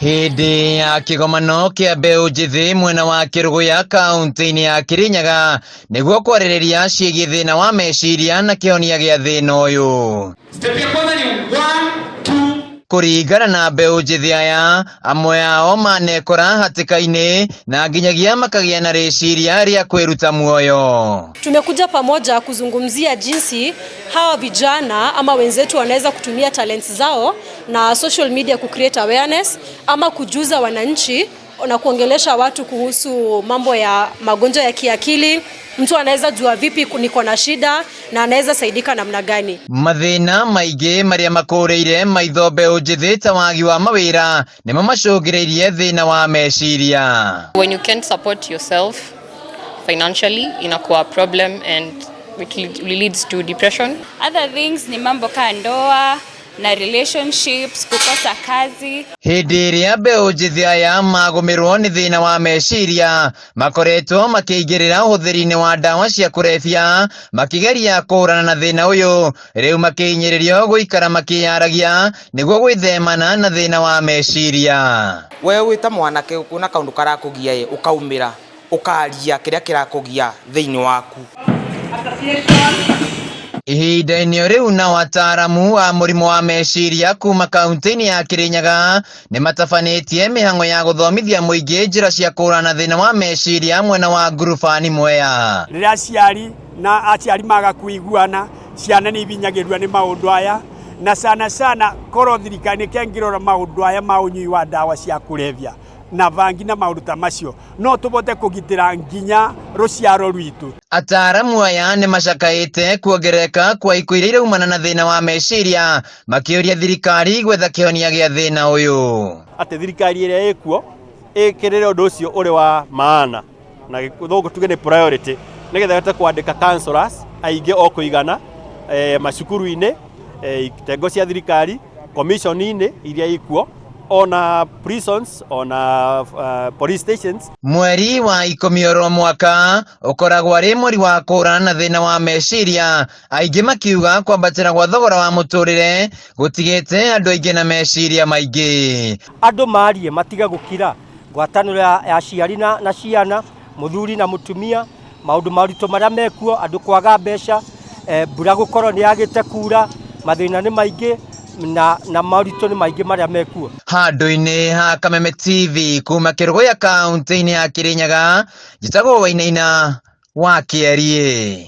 Hĩndĩ ya kĩgomano kĩa mbeũ njĩthĩ mwena wa Kĩrũgũya kaũntĩ-inĩ ya Kĩrĩnyaga nĩguo kwarĩrĩria ciĩgiĩ thĩna wa meciria na kĩhonia gĩa thĩna ũyũ. Step ya kwanza ni 1 2. Kũringana na mbeũ njĩthĩ aya, amwe ao manekora hatĩka-inĩ na nginyagia makagĩa na rĩciria rĩa kwĩruta muoyo. Tumekuja pamoja kuzungumzia jinsi hawa vijana ama wenzetu wanaweza kutumia talents zao na social media ku create awareness ama kujuza wananchi na kuongelesha watu kuhusu mambo ya magonjwa ya kiakili. Mtu anaweza jua vipi niko na shida na anaweza saidika namna gani. Mathĩna maingĩ marĩa makũrĩire maitho mbeũ njĩthĩ ta wagi wa mawĩra nĩmo macũngĩrĩirie thĩna wa meciria. When you can't support yourself financially, inakuwa problem and it leads to depression. Other things ni mambo kaa ndoa na relationships, kukosa kazi. Hĩndĩ ĩrĩa mbeũ njĩthĩ aya magũmĩrwo nĩ thĩna wa meciria makoretwo makĩingĩrĩra ũhũthĩri-inĩ wa ndawa cia kũrebia makĩgeria kũhũrana na thĩna ũyũ, rĩu makĩhinyĩrĩrio gũikara makĩyaragia nĩguo gwĩthemana na thĩna wa meciria. We wĩ ta mwanake ũkuona kaũndũ karakũgia ĩ, ũkaumĩra ũkaria kĩrĩa kĩrakũgia thĩinĩ waku. Ihinda-inĩ o rĩu nao ataaramu a mũrimũ wa meciria kuma kaũntĩ-inĩ ya Kĩrĩnyaga nĩ matabanĩtie mĩhang'o ya gũthomithia mũingĩ njĩra cia kũhũrana na thĩna wa meciria mwena wa Ngurubani Mwea. Rĩrĩa aciari na aciari maga kuiguana, ciana nĩ ibinyagĩrwo nĩ maũndũ aya, na sana sana korwo thirikari nĩ kĩngĩrora maũndũ aya ma ũnyui wa ndawa cia kũrebia na bangi na maũndũ ta macio, no tũbote kũgitĩra nginya rũciaro rwitũ. Ataaramu aya nĩ macakaĩte kuongerereka kwa ikuũ iria iraumana na thĩna wa meciria, makĩũria thirikari gwetha kĩhonia gĩa thĩna ũyũ. Atĩ thirikari ĩrĩa ĩkuo ĩkĩrĩre ũndũ ũcio ũrĩ wa maana na gĩthũngũ tuge nĩ priority, nĩgetha ĩhote kwandĩka counselors aingĩ o kũigana macukuru-inĩ, itengo cia thirikari, commission-inĩ iria ikuo, ona prisons, ona police stations. Mweri wa 10 oro mwaka ũkoragwo arĩ mweri wa kũhũrana na thĩna wa meciria, aingĩ makiuga kwambatĩra gwa thogora wa mũtũrĩre gũtigĩte andũ aingĩ na meciria maingĩ. Andũ marie matige gũkira, ngwatanĩro ya aciari na ciana, mũthuri na mũtumia, maũndũ maritũ marĩa mekuo, andũ kwaga mbeca, mbura gũkorwo nĩ yagĩte kura, mathĩna nĩ maingĩ na maritũ nĩ maingĩ marĩa mekuo. Handũ-inĩ ha Kameme TV kuma Kĩrũgũya kaũntĩ-inĩ ya Kĩrĩnyaga, njĩtagwo Wainaina wa Kĩeriĩ.